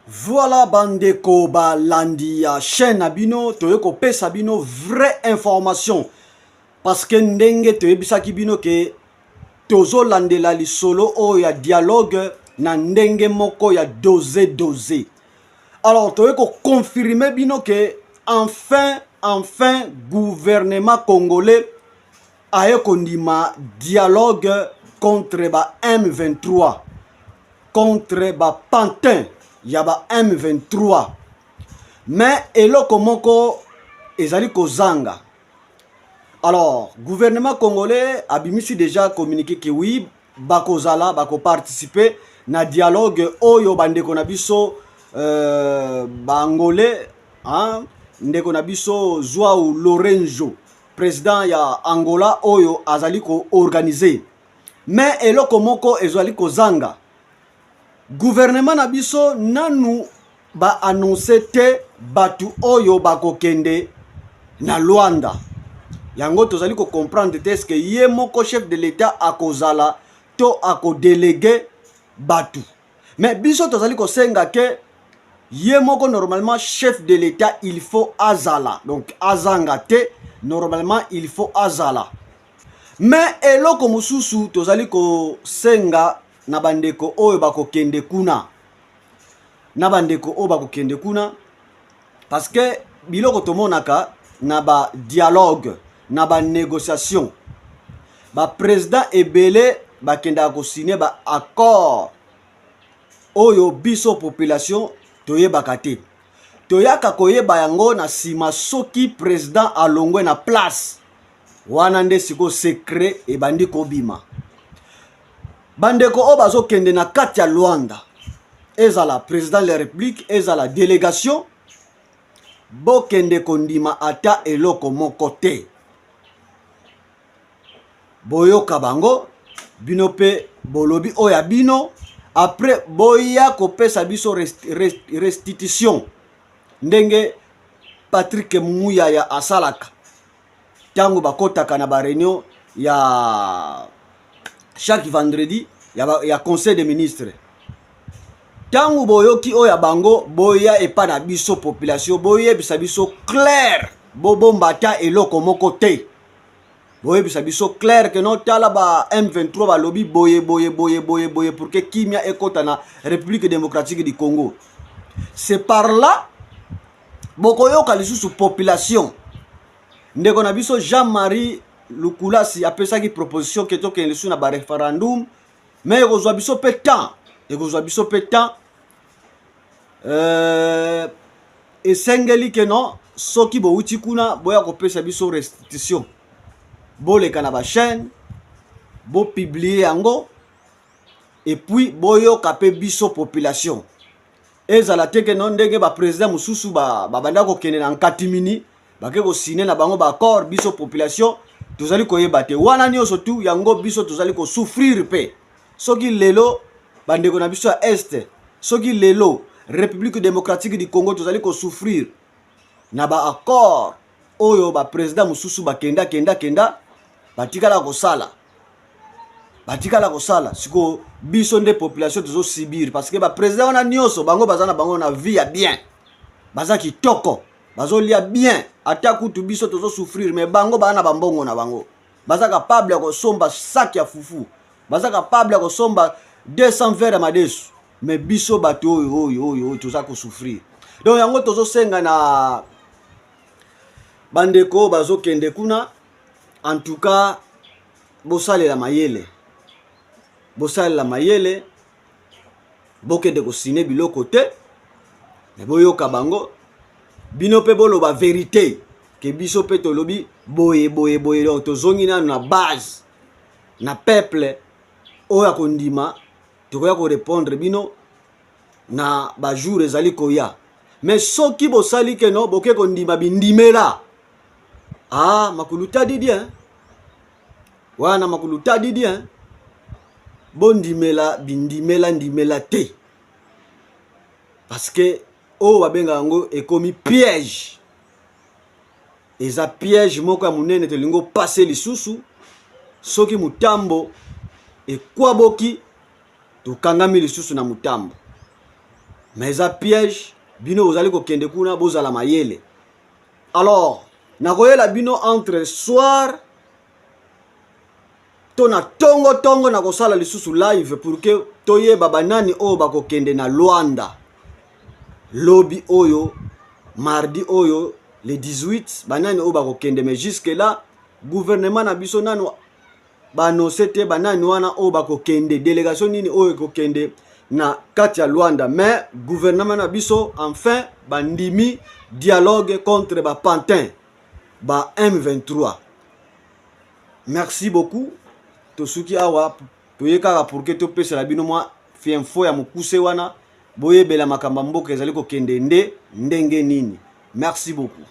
Voilà bandeko balandi ya chaîne na bino, toye kopesa bino vraie information parce que ndenge toyebisaki bino ke tozolandela lisolo oyo ya dialogue na ndenge moko ya dose dose. Alors toye koconfirme bino ke enfin enfin gouvernement congolais aye kondima dialogue contre ba M23, contre ba pantin ya ba M23. Mais eloko moko ezali kozanga. Alors gouvernement congolais abimisi déjà communiqué ke oui, bakozala bakoparticipe na dialogue oyo bandeko na biso baangolais, hein, ndeko na biso João Lourenço, président ya Angola, oyo azali koorganize. Mais eloko moko ezali kozanga, gouvernement na biso nanu baannonce te bato oyo bakokende na Luanda. Yango tozali kocomprendre te, est-ce ye moko chef de l'État akozala to akodéléguer bato? Mais biso tozali kosenga ke ye moko normalement chef de l'État il faut azala, donc azanga te, normalement il faut azala. Mais eloko mosusu tozali kosenga na bandeko oyo bakokende kuna, na bandeko oyo bakokende kuna, parce que biloko tomonaka na badialogue, na banégociation, baprésident ebele bakendaka kosigner baaccord oyo biso population toyebaka te. Toyaka koyeba yango na nsima soki président alongwe na place wana, nde sikoyo secret ebandi kobima. Bandeko oyo bazokende na kati ya Luanda, ezala président de la République, ezala délégation, bokende kondima ata eloko moko te. Boyoka bango, bino mpe bolobi oyo ya bino, après boya kopesa biso restitution ndenge Patrick Muyaya asalaka ntango bakɔtaka na baréunion ya chaque vendredi ya conseil des ministres. Ntango boyoki oyo ya bango, boya epa na biso population, boyebisa biso clair, bobomba ata eloko moko te. Boyebisa biso clair ke no, tala, ba M23 balobi boye boye boye boye boye pour que kimia ekɔta na République démocratique du Congo. C'est par là bokoyoka lisusu population. Ndeko na biso Jean-Marie Lukulasi apesaki proposition ke tokende lisusu na baréférendum, mais ekozwa biso mpe temps, ekozwa biso mpe temps. Esengeli ke non, soki bowuti kuna, boya kopesa biso restitution, boleka na bachaîne, bopublier yango, et puis boyoka mpe biso population. Ezala te ke no, ndenge baprésident mosusu babanda kokende na nkatimini, bake kosigner na bango baaccord, biso population tozali koyeba te. Wana nyonso tu yango biso tozali kosouffrir. Mpe soki lelo bandeko na biso ya Est, soki lelo République démocratique du Congo tozali kosouffrir na baaccord oyo baprésident mosusu bakenda kenda kenda, batikala kosala, batikala kosala, sikoyo biso nde population tozosubir, parce que baprésident wana nyonso bango baza na bango na vie ya bien, baza kitoko, bazolia bien. Ata kutu biso tozosouffrir, mais bango baza na bambongo na bango, baza capable ya kosomba sac ya fufu, baza capable ya kosomba 200 verre ya madesu, mais biso bato oyo oyo oyo oyo toza kosouffrir. Donc yango tozosenga na bandeko bazokende kuna, en tout cas bosalela mayele, bosalela mayele, bokende kosigner biloko te, me boyoka bango, bino mpe boloba vérité ke biso mpe tolobi boye boye boye. Donc tozongi nano na base na peuple oyo akondima, tokoya korépondre bino na bajour ezali koya. Mais soki bosali ke no, boke kondima bindimela, ah, makulu tadidi, hein? Wana makulu tadidi, hein? Bondimela bindimela ndimela te, parce que oyo babengaka yango ekomi piège, eza piège moko ya monene. Tolingi opase lisusu soki motambo ekwaboki, tokangami lisusu na motambo. Mais eza piège, bino bozali kokende kuna, bozala mayele. Alors nakoyela bino entre soir to na tongo tongo, nakosala lisusu live pour que toyeba banani oyo bakokende na Luanda lobi oyo, mardi oyo le 18, banani oyo bakokende. Mais jusque là gouvernement na biso nano baannonce te banani wana oyo bakokende, délégation nini oyo ekokende na kati ya Luanda. Mais gouvernement na biso enfin bandimi dialogue contre bapantin ba M23. Merci beaucoup. Tosuki awa, toye kaka pour que topesela bino mwa info ya mokuse wana, boyebela makambo ya mboka ezali kokende nde ndenge nini. Merci beaucoup.